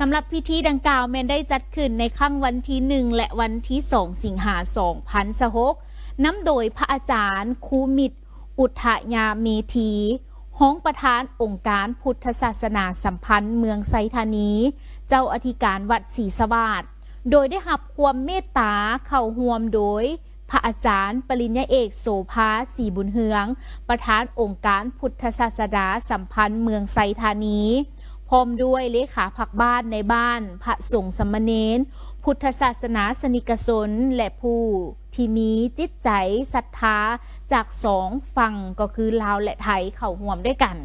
ສຳລັບພິທີດັ່ງກ່າວແມ່ນໄດ້ຈັດຂຶ້ນໃນຄັ້ງວັນທີໜຶ່ງ ແລະ ວັນທີສອງ ສິງຫາ ສອງພັນຊາວຫົກ ນຳໂດຍພະອາຈານ ຄູມິດ ອຸດທະຍາເມທີ ຮອງປະທານອົງການພຸດທະສາສະໜາສຳພັນເມືອງໄຊທານີ, ເຈົ້າອະທິການວັດສີສະຫວາດ, ໂດຍໄດ້ຮັບຄວາມເມດຕາເຂົ້າຮ່ວມໂດຍ ພະອາຈານປະລິນຍາເອກ ໂສພາ ສີບຸນເຮືອງ, ປະທານອົງການພຸດທະສາສະໜາສຳພັນເມືອງໄຊທານີ, ພ້ອມດ້ວຍເລຂາພັກບ້ານ, ນາຍບ້ານ, ພະສົງສາມະເນນ, ພຸດທະສາສະໜາສະນິກະຊົນ ແລະ ຜູ້ທີ່ມີຈິດໃຈສັດທາຈາກສອງຝັ່ງ ກໍຄືລາວ ແລະ ໄທ ເຂົ້າຮ່ວມດ້ວຍກັນ.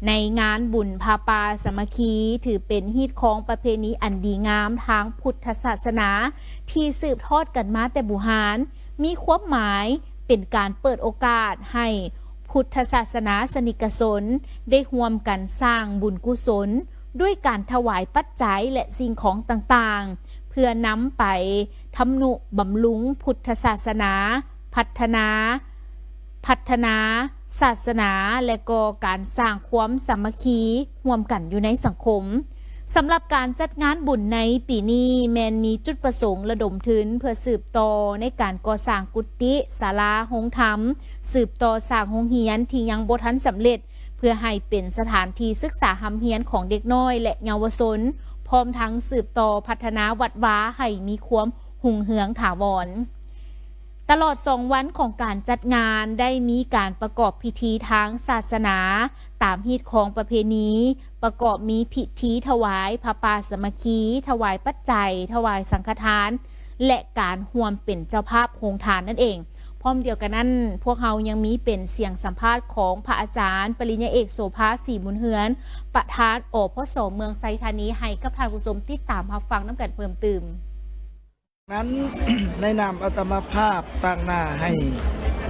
ໃນງານບຸນຜ້າປ່າສາມັກຄີ ຖືເປັນຮີດຄອງປະເພນີອັນດີງາມທາງພຸດທະສາສະໜາ ທີ່ສືບທອດກັນມາແຕ່ບູຮານ, ມີຄວາມໝາຍເປັນການເປີດໂອກາດໃຫ້ພຸດທະສາສະໜາສະນິກະຊົນໄດ້ຮ່ວມກັນສ້າງບຸນກຸສົນ ດ້ວຍການຖວາຍປັດໄຈ ແລະ ສິ່ງຂອງຕ່າງໆ ເພື່ອນຳໄປທຳນຸບຳລຸງພຸດທະສາສະໜາ, ພັດທະນາ, ພັດທະນາສາສະໜາ ແລະ ກໍການສ້າງຄວາມສາມັກຄີຮ່ວມກັນຢູ່ໃນສັງຄົມ. ສຳລັບການຈັດງານບຸນໃນປີນີ້ ແມ່ນມີຈຸດປະສົງລະດົມທຶນເພື່ອສືບຕໍ່ໃນການກໍ່ສ້າງກຸຕິ, ສາລາ, ໂຮງທຳ, ສືບຕໍ່ສ້າງໂຮງຮຽນທີ່ຍັງບໍ່ທັນສຳເລັດ ເພື່ອໃຫ້ເປັນສະຖານທີ່ສຶກສາຮ່ຳຮຽນຂອງເດັກນ້ອຍ ແລະ ເຍົາວະຊົນ, ພ້ອມທັງສືບຕໍ່ພັດທະນາວັດວາໃຫ້ມີຄວາມຮຸ່ງເຮືອງຖາວອນ. ຕະຫຼອດສອງວັນຂອງການຈັດງານ ໄດ້ມີການປະກອບພິທີທາງສາສະໜາຕາມຮີດຄອງປະເພນີ, ປະກອບມີພິທີຖວາຍຜ້າປ່າສາມັກຄີ, ຖວາຍປັດໄຈ, ຖວາຍສັງຄະທານ ແລະ ການຮ່ວມເປັນເຈົ້າພາບໂຮງທານນັ້ນເອງ. ພ້ອມດຽວກັນນັ້ນ, ພວກເຮົາຍັງມີເປັນສຽງສຳພາດຂອງພະອາຈານປະລິນຍາເອກ ໂສພາ ສີບຸນເຮືອນ, ປະທານ ອພສ ເມືອງໄຊທານີ ໃຫ້ກັບທ່ານຜູ້ຊົມຕິດຕາມຮັບຟັງນຳກັນເພີ່ມຕື່ມ. ນັ້ນ ໃນນາມອາດຕະມາພາບຕາງໜ້າໃຫ້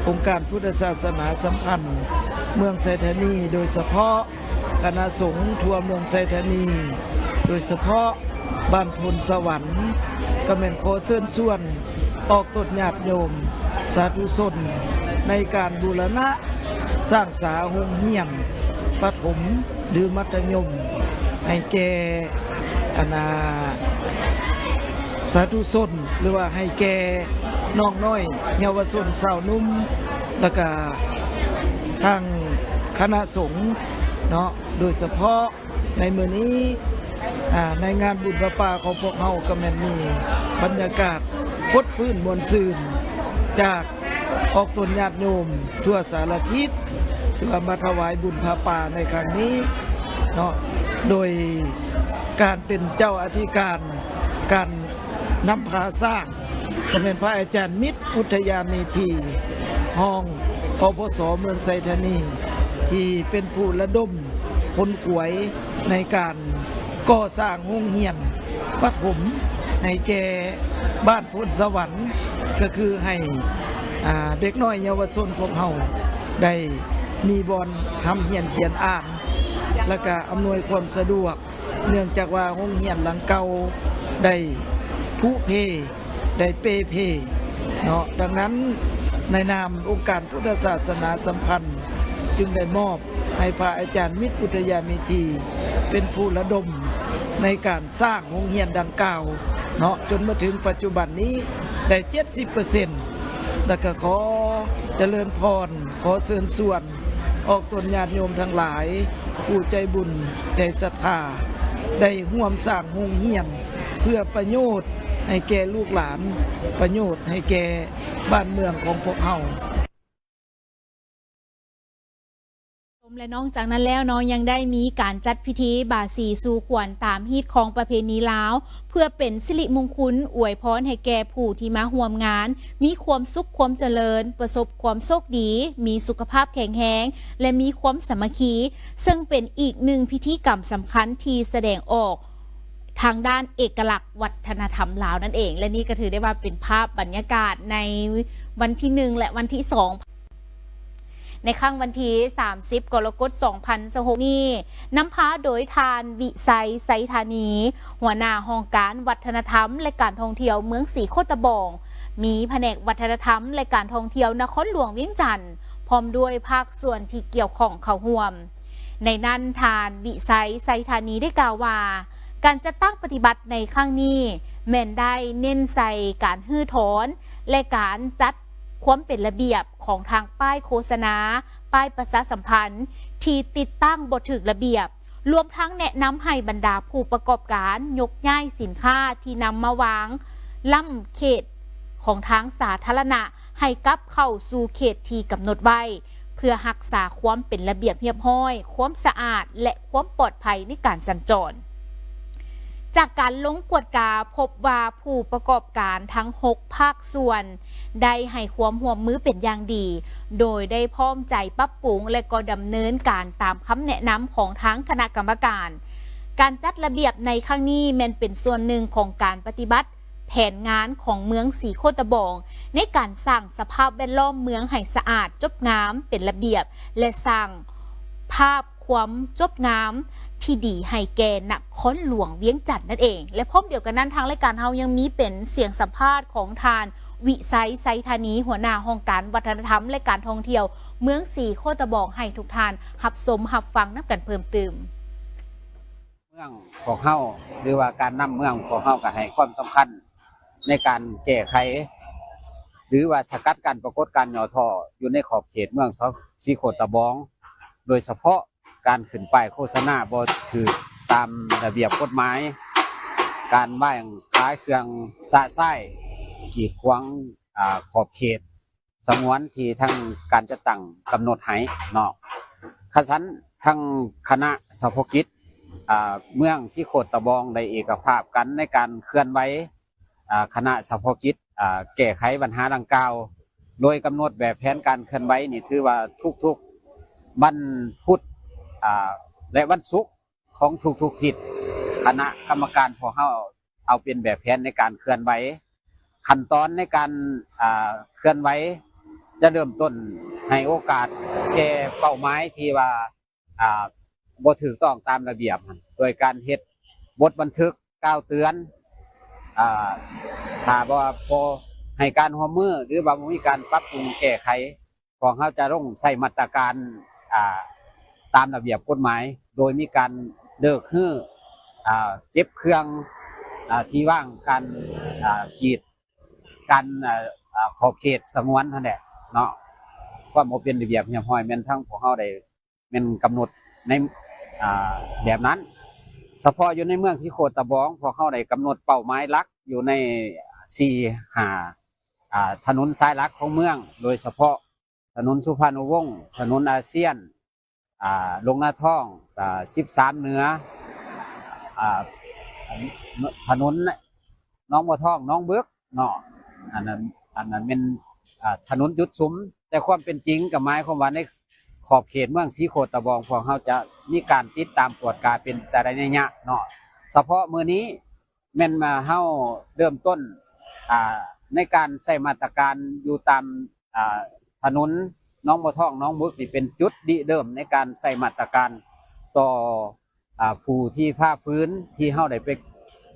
ອົງການພຸດທະສາສະໜາສຳພັນເມືອງໄຊທານີ ໂດຍສະເພາະຄະນະສົງທົ່ວເມືອງໄຊທານີ ໂດຍສະເພາະບ້ານໂພນສະຫວັນ ກໍແມ່ນຂໍເຊີນຊວນອອກຕົນຍາດໂຍມສາທຸຊົນ ໃນການບູລະນະສ້າງສາໂຮງຮຽນປະຖົມ ຫຼື ມັດທະຍົມ ໃຫ້ແກ່ ອັນນາ ສາທຸຊົນ ຫຼືວ່າໃຫ້ແກ່ນ້ອງນ້ອຍເຍົາວະຊົນຊາວໜຸ່ມ ແລ້ວກະທາງຄະນະສົງເນາະ ໂດຍສະເພາະໃນມື້ນີ້ ອາ ໃນງານບຸນຜ້າປ່າຂອງພວກເຮົາກໍແມ່ນມີບັນຍາກາດຟົດຟື້ນມ່ວນຊື່ນ ຈາກອອກຕົນຍາດໂຍມທົ່ວສາລະທິດ ທີ່ວ່າມາຖວາຍບຸນຜ້າປ່າໃນຄັ້ງນີ້ເນາະ ໂດຍການເປັນເຈົ້າອະທິການ ການນຳພາສ້າງ ກໍແມ່ນພະອາຈານມິດ ອຸດທະຍາເມທີ ຮອງ ອພສ ເມືອງໄຊທານີ ທີ່ເປັນຜູ້ລະດົມຂົນຂວາຍໃນການກໍ່ສ້າງໂຮງຮຽນປະຖົມໃຫ້ແກ່ບ້ານໂພນສະຫວັນ ກໍຄືໃຫ້ ອາ ເດັກນ້ອຍເຍົາວະຊົນພວກເຮົາໄດ້ມີບ່ອນຮ່ຳຮຽນຂຽນອ່ານ ແລ້ວກະອຳນວຍຄວາມສະດວກ ເນື່ອງຈາກວ່າໂຮງຮຽນຫຼັງເກົ່າໄດ້ຜຸເພ ໄດ້ເປ່ເພເນາະ. ດັ່ງນັ້ນ ໃນນາມອົງການພຸດທະສາສະໜາສຳພັນ ຈຶ່ງໄດ້ມອບໃຫ້ພະອາຈານມິດ ອຸດທະຍາເມທີ ເປັນຜູ້ລະດົມໃນການສ້າງໂຮງຮຽນດັ່ງກ່າວເນາະ ຈົນມາເຖິງປັດຈຸບັນນີ້ໄດ້ເຈັດສິບເປີເຊັນ ແລ້ວກໍຂໍຈະເລີນພອນ ຂໍເຊີນຊວນອອກຕົນຍາດໂຍມທັງຫຼາຍ ຜູ້ໃຈບຸນໃຈສັດທາ ໄດ້ຮ່ວມສ້າງໂຮງຮຽນ ເພື່ອປະໂຫຍດໃຫ້ແກ່ລູກຫຼານ, ປະໂຫຍດໃຫ້ແກ່ບ້ານເມືອງຂອງພວກເຮົາ. ແລະ ນອກຈາກນັ້ນແລ້ວເນາະ ຍັງໄດ້ມີການຈັດພິທີບາສີສູ່ຂວັນຕາມຮີດຄອງປະເພນີລາວ ເພື່ອເປັນສິລິມຸງຄຸນ ອວຍພອນໃຫ້ແກ່ຜູ້ທີ່ມາຮ່ວມງານ ມີຄວາມສຸກຄວາມຈະເລີນ, ປະສົບຄວາມໂຊກດີ, ມີສຸຂະພາບແຂງແຮງ ແລະ ມີຄວາມສາມັກຄີ, ເຊິ່ງເປັນອີກໜຶ່ງພິທີກຳສຳຄັນທີ່ສະແດງອອກທາງດ້ານເອກະລັກວັດທະນະທຳລາວນັ້ນເອງ. ແລະ ນີ້ກໍຖືໄດ້ວ່າເປັນພາບບັນຍາກາດໃນວັນທີໜຶ່ງ ແລະ ວັນທີສອງ ໃນຄ່ຳວັນທີສາມສິບ ກໍລະກົດ ສອງພັນຊາວຫົກນີ້ ນຳພາໂດຍທ່ານ ວິໄຊ ໄຊທານີ ຫົວໜ້າຫ້ອງການວັດທະນະທຳ ແລະ ການທ່ອງທ່ຽວເມືອງສີໂຄດຕະບອງ, ມີພະແນກວັດທະນະທຳ ແລະ ການທ່ອງທ່ຽວນະຄອນຫຼວງວຽງຈັນ ພ້ອມດ້ວຍພາກສ່ວນທີ່ກ່ຽວຂ້ອງເຂົ້າຮ່ວມ. ໃນນັ້ນ ທ່ານ ວິໄຊ ໄຊທານີ ໄດ້ກ່າວວ່າ ການຈັດຕັ້ງປະຕິບັດໃນຄັ້ງນີ້ ແມ່ນໄດ້ເນັ້ນໃສ່ການຮື້ຖອນ ແລະ ການຈັດຄວາມເປັນລະບຽບຂອງທາງປ້າຍໂຄສະນາ, ປ້າຍປະຊາສຳພັນ ທີ່ຕິດຕັ້ງບໍ່ຖືກລະບຽບ, ລວມທັງແນະນຳໃຫ້ບັນດາຜູ້ປະກອບການຍົກຍ້າຍສິນຄ້າທີ່ນຳມາວາງລ້ຳເຂດຂອງທາງສາທາລະນະ ໃຫ້ກັບເຂົ້າສູ່ເຂດທີ່ກຳນົດໄວ້ ເພື່ອຮັກສາຄວາມເປັນລະບຽບຮຽບຮ້ອຍ, ຄວາມສະອາດ ແລະ ຄວາມປອດໄພໃນການສັນຈອນ. ຈາກການລົງກວດກາພົບວ່າຜູ້ປະກອບການທັງຫົກພາກສ່ວນ ໄດ້ໃຫ້ຄວາມຮ່ວມມືເປັນຢ່າງດີ, ໂດຍໄດ້ພ້ອມໃຈປັບປຸງ ແລະ ກໍດຳເນີນການຕາມຄຳແນະນຳຂອງທາງຄະນະກຳມະການ. ການຈັດລະບຽບໃນຄັ້ງນີ້ແມ່ນເປັນສ່ວນໜຶ່ງຂອງການປະຕິບັດ ແຜນງານຂອງເມືອງສີໂຄດຕະບອງ ໃນການສ້າງສະພາບແວດລ້ອມເມືອງໃຫ້ສະອາດ, ຈົບງາມ, ເປັນລະບຽບ ແລະ ສ້າງພາບຄວາມຈົບງາມທີ່ດີໃຫ້ແກ່ນະຄອນຫຼວງວຽງຈັນນັ້ນເອງ. ແລະ ພ້ອມດຽວກັນນັ້ນ, ທາງລາຍການເຮົາຍັງມີເປັນສຽງສຳພາດຂອງທ່ານ ວິໄຊ ໄຊທານີ ຫົວໜ້າຫ້ອງການວັດທະນະທຳ ແລະ ການທ່ອງທ່ຽວເມືອງສີໂຄດຕະບອງ ໃຫ້ທຸກທ່ານຮັບຊົມຮັບຟັງນຳກັນເພີ່ມຕື່ມ. ເມືອງພວກເຮົາ ຫຼືວ່າການນຳເມືອງພວກເຮົາກໍໃຫ້ຄວາມສຳຄັນໃນການແກ້ໄຂ ຫຼືວ່າສະກັດກັ້ນປາກົດການຫຍໍ້ທໍ້ຢູ່ໃນຂອບເຂດເມືອງ ສ- ສີໂຄດຕະບອງ, ໂດຍສະເພາະການຂຶ້ນປ້າຍໂຄສະນາບໍ່ຖືກຕາມລະບຽບກົດໝາຍ, ການວາງຂາຍເຄື່ອງຊະຊາຍກີດຂວາງ ອາ ຂອບເຂດ ສະຫງວນທີ່ທາງການຈັດຕັ້ງກຳນົດໃຫ້ເນາະ. ຄັນຊັ້ນ ທາງຄະນະສະເພາະກິດ ອາ ເມືອງສີໂຄດຕະບອງໄດ້ເອກະພາບກັນໃນການເຄື່ອນໄຫວ ອາ ຄະນະສະເພາະກິດ ອາ ແກ້ໄຂບັນຫາດັ່ງກ່າວ, ໂດຍກຳນົດແບບແຜນການເຄື່ອນໄຫວນີ້ ຖືວ່າທຸກໆວັນພຸດ ອາ ແລະ ວັນສຸກ ຂອງທຸກໆທິດ ຄະນະກຳມະການພວກເຮົາເອົາເປັນແບບແຜນໃນການເຄື່ອນໄຫວ. ຂັ້ນຕອນໃນການ ອາ ເຄື່ອນໄຫວຈະເລີ່ມຕົ້ນໃຫ້ໂອກາດແກ່ເປົ້າໝາຍທີ່ວ່າ ອາ ບໍ່ຖືກຕ້ອງຕາມລະບຽບ ໂດຍການເຮັດບົດບັນທຶກກ່າວເຕືອນ. ອາ ຖ້າວ່າບໍ່ໃຫ້ການຮ່ວມມື ຫຼືວ່າບໍ່ມີການປັບປຸງແກ້ໄຂ ພວກເຮົາຈະລົງໃຊ້ມາດຕະການ ອາ ຕາມລະບຽບກົດໝາຍ ໂດຍມີການເລີກຮື້ ອາ ເກັບເຄື່ອງ ອາ ທີ່ວາງການ ອາ ກີດກັນ ອາ ອາ ຂອບເຂດສະຫງວນຫັ້ນແຫຼະເນາະ. ຄວາມບໍ່ເປັນລະບຽບຮຽບຮ້ອຍແມ່ນທາງພວກເຮົາໄດ້ ແມ່ນກຳນົດໃນ ອາ ແບບນັ້ນ. ສະເພາະຢູ່ໃນເມືອງສີໂຄດຕະບອງ ພວກເຮົາໄດ້ກຳນົດເປົ້າໝາຍຫຼັກຢູ່ໃນ ສີ່ ຫ້າ ອາ ຖະໜົນສາຍຫຼັກຂອງເມືອງ, ໂດຍສະເພາະຖະໜົນສຸພານຸວົງ, ຖະໜົນອາຊຽນ, ອາ ລົງນາທອງ, ອາ ສິບສາມເໜືອ, ອາ ຖະໜົນໜອງບົວທອງ, ໜອງບຶກເນາະ. ອັນນັ້ນ ອັນນັ້ນແມ່ນ ອາ ຖະໜົນຈຸດສຸມ, ແຕ່ຄວາມເປັນຈິງກໍໝາຍຄວາມວ່າໃນຂອບເຂດເມືອງສີໂຄດຕະບອງ ພວກເຮົາຈະມີການຕິດຕາມກວດກາເປັນແຕ່ລະໄລຍະເນາະ. ສະເພາະມື້ນີ້ ແມ່ນວ່າເຮົາເລີ່ມຕົ້ນ ອາ ໃນການໃຊ້ມາດຕະການຢູ່ຕາມ ອາ ຖະໜົນໜອງບົວທອງ ໜອງບຶກນີ້ ເປັນຈຸດລິເລີ່ມໃນການໃຊ້ມາດຕະການຕໍ່ ອາ ຜູ້ທີ່ຝ່າຝືນ ທີ່ເຮົາໄດ້ໄປ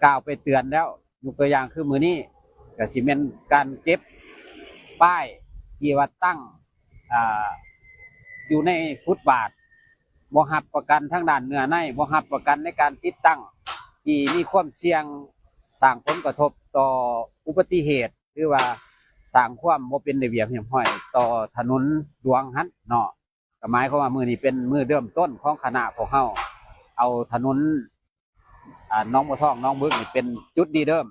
ກ່າວໄປເຕືອນແລ້ວ. ຍົກຕົວຢ່າງຄືມື້ນີ້ ກະຊິແມ່ນການເກັບປ້າຍທີ່ວ່າຕັ້ງ ອາ ຢູ່ໃນຟຸດບາດ ບໍ່ຮັບປະກັນທາງດ້ານເນື້ອໃນ, ບໍ່ຮັບປະກັນໃນການຕິດຕັ້ງທີ່ມີຄວາມສ່ຽງສ້າງຜົນກະທົບຕໍ່ອຸບັດຕິເຫດ ຫຼືວ່າສ້າງຄວາມບໍ່ເປັນລະບຽບຮຽບຮ້ອຍຕໍ່ຖະໜົນຫຼວງຫັ້ນເນາະ. ກໍໝາຍຄວາມວ່າມື້ນີ້ເປັນມື້ເລີ່ມຕົ້ນຂອງຄະນະພວກເຮົາ ເອົາຖະໜົນ ອາ ໜອງບົວທອງ ໜອງບຶກນີ້ເປັນຈຸດລິເລີ່ມ,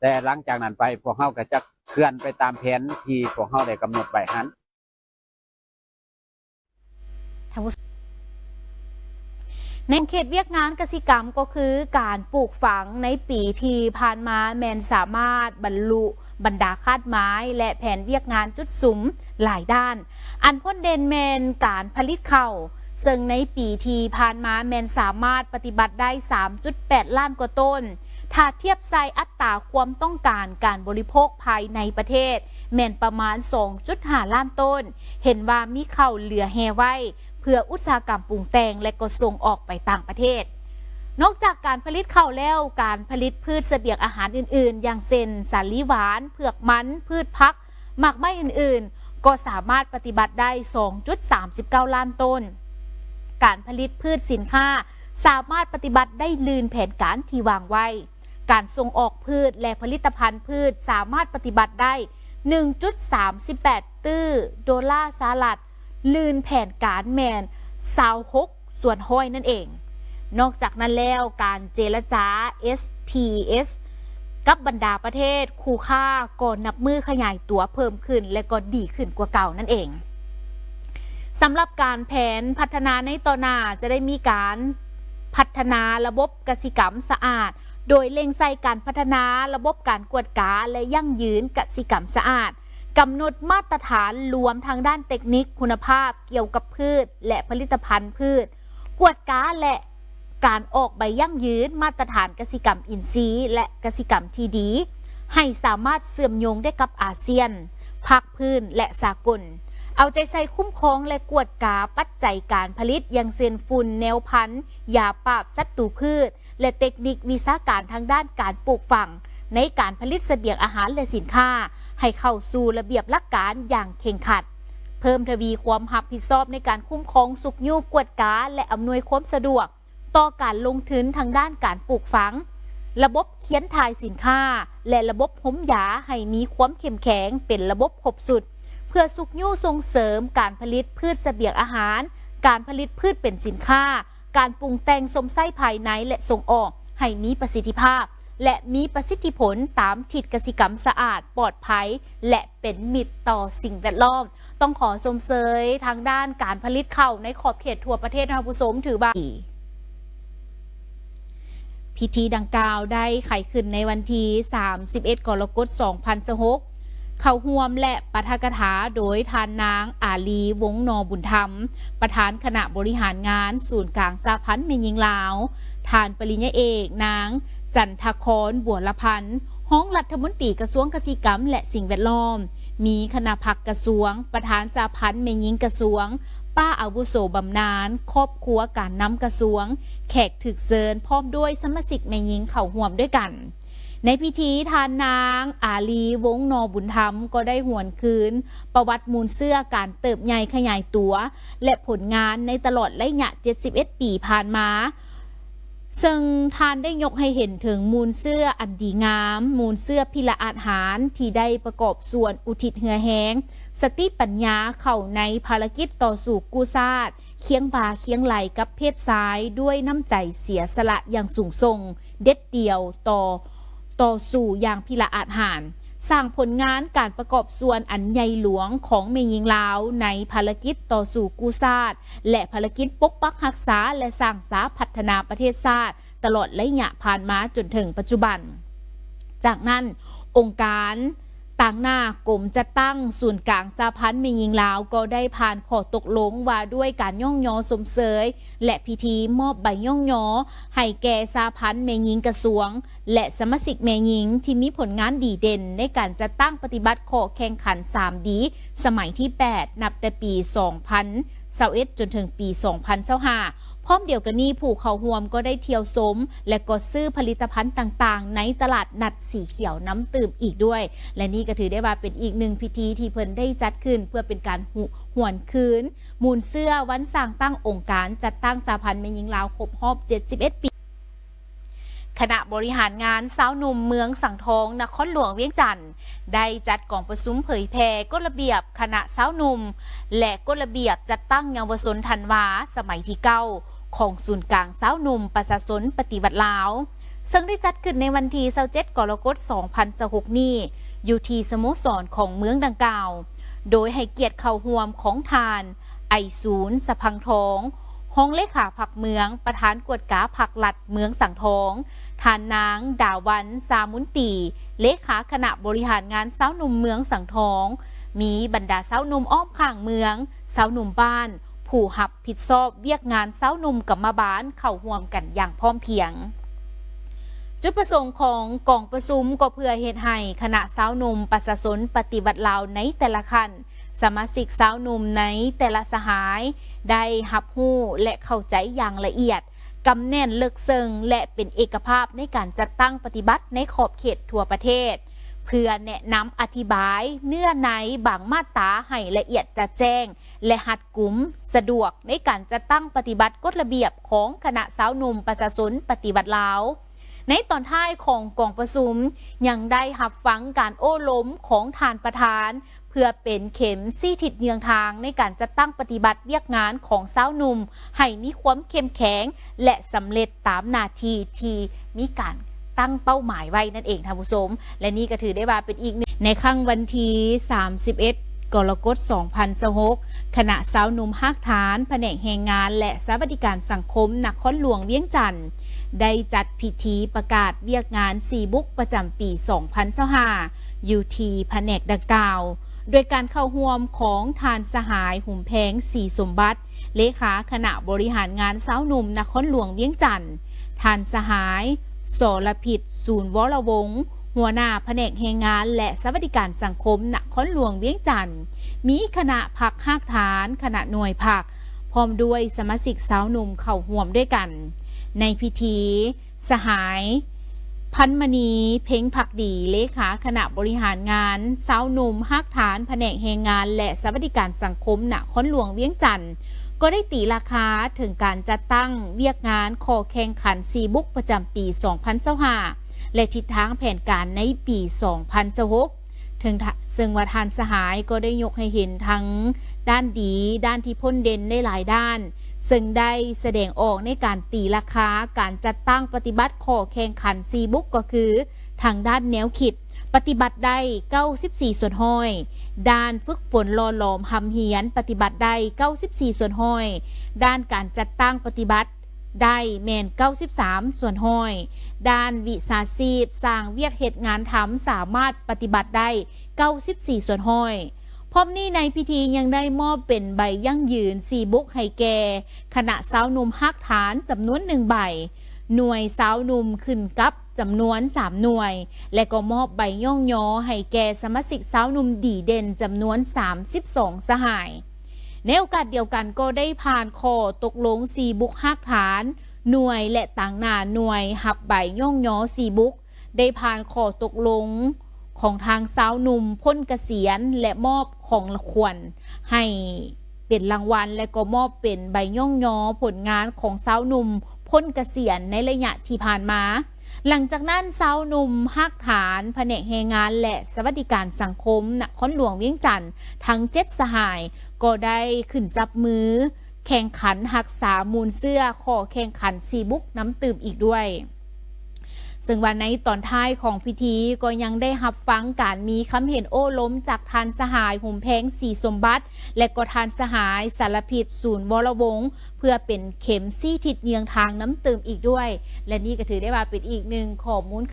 ແຕ່ຫຼັງຈາກນັ້ນໄປ ພວກເຮົາກໍຈະເຄື່ອນໄປຕາມແຜນທີ່ພວກເຮົາໄດ້ກຳນົດໄວ້ຫັ້ນ. ໃນເຂດວຽກງານກະສິກຳ ກໍຄືການປູກຝັງໃນປີທີ່ຜ່ານມາແມ່ນສາມາດບັນລຸບັນດາຄາດໝາຍ ແລະ ແຜນວຽກງານຈຸດສຸມຫຼາຍດ້ານ. ອັນພົ້ນເດັ່ນແມ່ນການຜະລິດເຂົ້າ, ເຊິ່ງໃນປີທີ່ຜ່ານມາແມ່ນສາມາດປະຕິບັດໄດ້ສາມຈຸດແປດລ້ານກວ່າໂຕນ. ຖ້າທຽບໃສ່ອັດຕາຄວາມຕ້ອງການການບໍລິໂພກພາຍໃນປະເທດ ແມ່ນປະມານສອງຈຸດຫ້າລ້ານໂຕນ, ເຫັນວ່າມີເຂົ້າເຫຼືອແຮ່ໄວ້ເພື່ອອຸດສາຫະກຳປຸງແຕ່ງ ແລະ ກໍສົ່ງອອກໄປຕ່າງປະເທດ. ນອກຈາກການຜະລິດເຂົ້າແລ້ວ, ການຜະລິດພືດສະບຽງອາຫານອື່ນໆ ຢ່າງເຊັ່ນ ສາລີຫວານ, ເຜືອກມັນ, ພືດຜັກ, ໝາກໄມ້ອື່ນໆ ກໍສາມາດປະຕິບັດໄດ້ສອງຈຸດສາມສິບເກົ້າລ້ານໂຕນ. ການຜະລິດພືດສິນຄ້າ ສາມາດປະຕິບັດໄດ້ລື່ນແຜນການທີ່ວາງໄວ້. ການສົ່ງອອກພືດ ແລະ ຜະລິດຕະພັນພືດສາມາດປະຕິບັດໄດ້ ໜຶ່ງຈຸດສາມສິບແປດຕື້ໂດລາສະຫະລັດ, ລື່ນແຜນການແມ່ນ ຊາວຫົກສ່ວນຮ້ອຍນັ້ນເອງ. ນອກຈາກນັ້ນແລ້ວ, ການເຈລະຈາ ເອສພີເອສ ກັບບັນດາປະເທດຄູ່ຄ້າກໍນັບມື້ຂະຫຍາຍຕົວເພີ່ມຂຶ້ນ ແລະ ກໍດີຂຶ້ນກວ່າເກົ່ານັ້ນເອງ. ສຳລັບການແຜນພັດທະນາໃນຕໍ່ໜ້າ ຈະໄດ້ມີການພັດທະນາລະບົບກະສິກຳສະອາດ, ໂດຍເລັ່ງໃສ່ການພັດທະນາລະບົບການກວດກາ ແລະ ຢັ້ງຢືນກະສິກຳສະອາດ, ກຳນົດມາດຕະຖານລວມທາງດ້ານເຕັກນິກຄຸນນະພາບກ່ຽວກັບພືດ ແລະ ຜະລິດຕະພັນພືດ, ກວດກາ ແລະ ການອອກໃບຢັ້ງຢືນມາດຕະຖານກະສິກຳອິນຊີ ແລະ ກະສິກຳທີ່ດີ ໃຫ້ສາມາດເຊື່ອມໂຍງໄດ້ກັບອາຊຽນ, ພາກພື້ນ ແລະ ສາກົນ. ເອົາໃຈໃສ່ຄຸ້ມຄອງ ແລະ ກວດກາປັດໄຈການຜະລິດ ຢ່າງເຊັ່ນ ຝຸ່ນ, ແນວພັນ, ຢາປາບສັດຕູພືດ ແລະ ເຕັກນິກວິຊາການທາງດ້ານການປູກຝັງ ໃນການຜະລິດສະບຽງອາຫານ ແລະ ສິນຄ້າ ໃຫ້ເຂົ້າສູ່ລະບຽບຫຼັກການຢ່າງເຄັ່ງຄັດ. ເພີ່ມທະວີຄວາມຮັບຜິດຊອບໃນການຄຸ້ມຄອງ, ຊຸກຍູ້, ກວດກາ ແລະ ອຳນວຍຄວາມສະດວກ ຕໍ່ການລົງທຶນທາງດ້ານການປູກຝັງ, ລະບົບຄຽນຖ່າຍສິນຄ້າ ແລະ ລະບົບໂຮມຢາໃຫ້ມີຄວາມເຂັ້ມແຂງເປັນລະບົບຄົບຊຸດ, ເພື່ອຊຸກຍູ້ສົ່ງເສີມການຜະລິດພືດສະບຽງອາຫານ, ການຜະລິດພືດເປັນສິນຄ້າ, ການປຸງແຕ່ງຊົມໃຊ້ພາຍໃນ ແລະ ສົ່ງອອກໃຫ້ມີປະສິດທິພາບ ແລະ ມີປະສິດທິຜົນຕາມທິດກະສິກຳສະອາດ, ປອດໄພ ແລະ ເປັນມິດຕໍ່ສິ່ງແວດລ້ອມ. ຕ້ອງຂໍຊົມເຊີຍທາງດ້ານການຜະລິດເຂົ້າໃນຂອບເຂດທົ່ວປະເທດ ທ່ານຜູ້ຊົມ, ຖືວ່າ ພິທີດັ່ງກ່າວໄດ້ໄຂຂຶ້ນໃນວັນທີສາມສິບເອັດ ກໍລະກົດ ສອງພັນຊາວຫົກ ເຂົ້າຮ່ວມ ແລະ ປາຖະກະຖາໂດຍທ່ານນາງ ອາລີ ວົງນໍບຸນທຳ, ປະທານຄະນະບໍລິຫານງານສູນກາງສະຫະພັນແມ່ຍິງລາວ, ທ່ານປະລິນຍາເອກ ນາງ ຈັນທະຄອນ ບົວລະພັນ ຮອງລັດຖະມົນຕີກະຊວງກະສິກຳ ແລະ ສິ່ງແວດລ້ອມ, ມີຄະນະພັກກະຊວງ, ປະທານສະຫະພັນແມ່ຍິງກະຊວງ, ປ້າອາວຸໂສບຳນານ, ຄອບຄົວການນຳກະຊວງ, ແຂກຖືກເຊີນ ພ້ອມດ້ວຍສະມາຊິກແມ່ຍິງເຂົ້າຮ່ວມດ້ວຍກັນ. ໃນພິທີ, ທ່ານນາງ ອາລີ ວົງນໍບຸນທຳ ກໍໄດ້ຫວນຄືນປະຫວັດມູນເຊື້ອການເຕີບໃຫຍ່ຂະຫຍາຍຕົວ ແລະ ຜົນງານໃນຕະຫຼອດໄລຍະເຈັດສິບເອັດປີຜ່ານມາ, ເຊິ່ງທ່ານໄດ້ຍົກໃຫ້ເຫັນເຖິງມູນເຊື້ອອັນດີງາມ, ມູນເຊື້ອພິລະອາດຫານທີ່ໄດ້ປະກອບສ່ວນອຸທິດເຫື່ອແຮງ, ສະຕິປັນຍາເຂົ້າໃນພາລະກິດຕໍ່ສູ້ກູ້ຊາດ, ຄຽງບ່າຄຽງໄຫຼ່ກັບເພດຊາຍດ້ວຍນ້ຳໃຈເສຍສະຫຼະຢ່າງສູງສົ່ງ, ເດັດດ່ຽວ, ຕໍ່, ຕໍ່ສູ້ຢ່າງພິລະອາດຫານ, ສ້າງຜົນງານການປະກອບສ່ວນອັນໃຫຍ່ຫຼວງຂອງແມ່ຍິງລາວໃນພາລະກິດຕໍ່ສູ້ກູ້ຊາດ ແລະ ພາລະກິດປົກປັກຮັກສາ ແລະ ສ້າງສາພັດທະນາປະເທດຊາດ ຕະຫຼອດໄລຍະຜ່ານມາຈົນເຖິງປັດຈຸບັນ. ຈາກນັ້ນ, ອົງການຕາງໜ້າກົມຈັດຕັ້ງສູນກາງສະຫະພັນແມ່ຍິງລາວ ກໍໄດ້ຜ່ານຂໍ້ຕົກລົງວ່າດ້ວຍການຍ້ອງຍໍຊົມເຊີຍ ແລະ ພິທີມອບໃບຍ້ອງຍໍໃຫ້ແກ່ສະຫະພັນແມ່ຍິງກະຊວງ ແລະ ສະມາຊິກແມ່ຍິງທີ່ມີຜົນງານດີເດັ່ນໃນການຈັດຕັ້ງປະຕິບັດຂໍ້ແຂ່ງຂັນ ສາມດີ ສະໄໝທີແປດ ນັບແຕ່ປີສອງພັນຊາວເອັດ ຈົນເຖິງປີສອງພັນຊາວຫ້າ. ພ້ອມດຽວກັນນີ້, ຜູ້ເຂົ້າຮ່ວມກໍໄດ້ທ່ຽວຊົມ ແລະ ກໍຊື້ຜະລິດຕະພັນຕ່າງໆໃນຕະຫຼາດນັດສີຂຽວນຳຕື່ມອີກດ້ວຍ. ແລະ ນີ້ກໍຖືໄດ້ວ່າເປັນອີກໜຶ່ງພິທີທີ່ເພິ່ນໄດ້ຈັດຂຶ້ນເພື່ອເປັນການຫວນຄືນມູນເຊື້ອວັນສ້າງຕັ້ງອົງການຈັດຕັ້ງສະຫະພັນແມ່ຍິງລາວຄົບຮອບເຈັດສິບເອັດປີ. ຄະນະບໍລິຫານງານຊາວໜຸ່ມເມືອງສັງທອງ ນະຄອນຫຼວງວຽງຈັນ ໄດ້ຈັດກອງປະຊຸມເຜີຍແຜ່ກົດລະບຽບຄະນະຊາວໜຸ່ມ ແລະ ກົດລະບຽບຈັດຕັ້ງເຍົາວະຊົນທັນວາ ສະໄໝທີເກົ້າ ຂອງສູນກາງຊາວໜຸ່ມປະຊາຊົນປະຕິວັດລາວ, ເຊິ່ງໄດ້ຈັດຂຶ້ນໃນວັນທີຊາວເຈັດ ກໍລະກົດ ສອງພັນຊາວຫົກນີ້ ຢູ່ທີ່ສະໂມສອນຂອງເມືອງດັ່ງກ່າວ, ໂດຍໃຫ້ກຽດເຂົ້າຮ່ວມຂອງທ່ານ ໄອສູນ ສະພັງທອງ ຮອງເລຂາພັກເມືອງ, ປະທານກວດກາພັກລັດເມືອງສັງທອງ, ທ່ານນາງ ດາວັນ ຊາມຸນຕີ ເລຂາຄະນະບໍລິຫານງານຊາວໜຸ່ມເມືອງສັງທອງ, ມີບັນດາຊາວໜຸ່ມອ້ອມຂ້າງເມືອງ, ຊາວໜຸ່ມບ້ານ, ຜູ້ຮັບຜິດຊອບວຽກງານຊາວໜຸ່ມກຳມະບານເຂົ້າຮ່ວມກັນຢ່າງພ້ອມພຽງ. ຈຸດປະສົງຂອງກອງປະຊຸມກໍເພື່ອເຮັດໃຫ້ຄະນະຊາວໜຸ່ມປະຊາຊົນປະຕິວັດລາວໃນແຕ່ລະຂັ້ນ, ສະມາຊິກຊາວໜຸ່ມໃນແຕ່ລະສະຫາຍໄດ້ຮັບຮູ້ ແລະ ເຂົ້າໃຈຢ່າງລະອຽດ, ກຳແໜ້ນເລິກເຊິ່ງ ແລະ ເປັນເອກະພາບໃນການຈັດຕັ້ງປະຕິບັດໃນຂອບເຂດທົ່ວປະເທດ, ເພື່ອແນະນຳອະທິບາຍເນື້ອໃນບາງມາດຕາໃຫ້ລະອຽດຈະແຈ້ງ ແລະ ຮັດກຸມ, ສະດວກໃນການຈັດຕັ້ງປະຕິບັດກົດລະບຽບຂອງຄະນະຊາວໜຸ່ມປະຊາຊົນປະຕິວັດລາວ. ໃນຕອນທ້າຍຂອງກອງປະຊຸມ ຍັງໄດ້ຮັບຟັງການໂອ້ລົມຂອງທ່ານປະທານ ເພື່ອເປັນເຂັມຊີ້ທິດເຍືອງທາງໃນການຈັດຕັ້ງປະຕິບັດວຽກງານຂອງຊາວໜຸ່ມ ໃຫ້ມີຄວາມເຂັ້ມແຂງ ແລະ ສຳເລັດຕາມໜ້າທີ່ທີ່ມີການຕັ້ງເປົ້າໝາຍໄວ້ນັ້ນເອງທ່ານຜູ້ຊົມ. ແລະ ນີ້ກໍຖືໄດ້ວ່າເປັນອີກໜຶ່ງ ໃນຄ່ຳວັນທີສາມສິບເອັດ ກໍລະກົດ ສອງພັນຊາວຫົກ ຄະນະຊາວໜຸ່ມຮາກຖານ ພະແນກແຮງງານ ແລະ ສະຫວັດດີການສັງຄົມນະຄອນຫຼວງວຽງຈັນ ໄດ້ຈັດພິທີປະກາດວຽກງານສີ່ບຸກປະຈຳປີສອງພັນຊາວຫ້າ ຢູ່ທີ່ພະແນກດັ່ງກ່າວ ໂດຍການເຂົ້າຮ່ວມຂອງທ່ານສະຫາຍ ຫຸມແພງ ສີສົມບັດ ເລຂາຄະນະບໍລິຫານງານຊາວໜຸ່ມນະຄອນຫຼວງວຽງຈັນ, ທ່ານສະຫາຍ ສລະພິດ ສູນວໍລະວົງ ຫົວໜ້າພະແນກແຮງງານ ແລະ ສະຫວັດດີການສັງຄົມນະຄອນຫຼວງວຽງຈັນ, ມີຄະນະພັກຮາກຖານ, ຄະນະໜ່ວຍພັກ ພ້ອມດ້ວຍສະມາຊິກຊາວໜຸ່ມເຂົ້າຮ່ວມດ້ວຍກັນ. ໃນພິທີ, ສະຫາຍ ພັນມະນີ ເພັງພັກດີ ເລຂາຄະນະບໍລິຫານງານຊາວໜຸ່ມຮາກຖານ ພະແນກແຮງງານ ແລະ ສະຫວັດດີການສັງຄົມນະຄອນຫຼວງວຽງຈັນ ກໍໄດ້ຕີລາຄາເຖິງການຈັດຕັ້ງວຽກງານຂໍ້ແຂ່ງຂັນສີ່ບຸກປະຈຳປີສອງພັນຊາວຫ້າ ແລະ ທິດທາງແຜນການໃນປີສອງພັນຊາວຫົກ ເຖິງ ເຊິ່ງວ່າທ່ານສະຫາຍກໍໄດ້ຍົກໃຫ້ເຫັນທັງດ້ານດີ, ດ້ານທີ່ພົ້ນເດັ່ນໃນຫຼາຍດ້ານ, ເຊິ່ງໄດ້ສະແດງອອກໃນການຕີລາຄາການຈັດຕັ້ງປະຕິບັດຂໍ້ແຂ່ງຂັນສີ່ບຸກ ກໍຄື ທາງດ້ານແນວຄິດ ປະຕິບັດໄດ້ເກົ້າສິບສີ່ສ່ວນຮ້ອຍ, ດ້ານຝຶກຝົນຫຼໍ່ຫຼອມຮ່ຳຮຽນ ປະຕິບັດໄດ້ເກົ້າສິບສີ່ສ່ວນຮ້ອຍ, ດ້ານການຈັດຕັ້ງປະຕິບັດ ໄດ້ແມ່ນເກົ້າສິບສາມສ່ວນຮ້ອຍ, ດ້ານວິຊາຊີບ, ສ້າງວຽກເຮັດງານທຳ ສາມາດປະຕິບັດໄດ້ເກົ້າສິບສີ່ສ່ວນຮ້ອຍ. ພ້ອມນີ້ໃນພິທີຍັງໄດ້ມອບເປັນໃບຢັ້ງຢືນສີ່ບຸກໃຫ້ແກ່ຄະນະຊາວໜຸ່ມຮາກຖານຈຳນວນໜຶ່ງໃບ, ໜ່ວຍຊາວໜຸ່ມຂຶ້ນກັບຈຳນວນສາມໜ່ວຍ ແລະ ກໍມອບໃບຍ້ອງຍໍໃຫ້ແກ່ສະມາຊິກຊາວໜຸ່ມດີເດັ່ນຈຳນວນສາມສິບສອງສະຫາຍ. ໃນໂອກາດດຽວກັນກໍໄດ້ຜ່ານຂໍ້ຕົກລົງສີ່ບຸກຮາກຖານ, ໜ່ວຍ ແລະ ຕາງໜ້າໜ່ວຍຮັບໃບຍ້ອງຍໍສີ່ບຸກ, ໄດ້ຜ່ານຂໍ້ຕົກລົງຂອງທາງຊາວໜຸ່ມພົ້ນກະສຽນ ແລະ ມອບຂອງຂວັນໃຫ້ເປັນລາງວັນ ແລະ ກໍມອບເປັນໃບຍ້ອງຍໍຜົນງານຂອງຊາວໜຸ່ມພົ້ນກະສຽນໃນໄລຍະທີ່ຜ່ານມາ. ຫຼັງຈາກນັ້ນ ຊາວໜຸ່ມຮາກຖານພະແນກແຮງງານ ແລະ ສະຫວັດດີການສັງຄົມນະຄອນຫຼວງວຽງຈັນທັງເຈັດສະຫາຍ ກໍໄດ້ຂຶ້ນຈັບມືແຂ່ງຂັນຮັກສາມູນເຊື້ອຂໍ້ແຂ່ງຂັນສີ່ບຸກນຳຕື່ມອີກດ້ວຍ. ເຊິ່ງວ່າໃນຕອນທ້າຍຂອງພິທີກໍຍັງໄດ້ຮັບຟັງການມີຄຳເຫັນໂອ້ລົມຈາກທ່ານສະຫາຍ ຫຸມແພງ ສີສົມບັດ ແລະ ກໍທ່ານສະຫາຍ ສາລະພິດ ສູນວໍລະວົງ ເພື່ອເປັນເຂັມຊີ້ທິດເຍືອງທາງນຳຕື່ມອີກດ້ວຍ ແລະ ນີ້ກໍຖືໄດ້ວ່າເປັນອີກໜຶ່ງຂໍ້ມູນ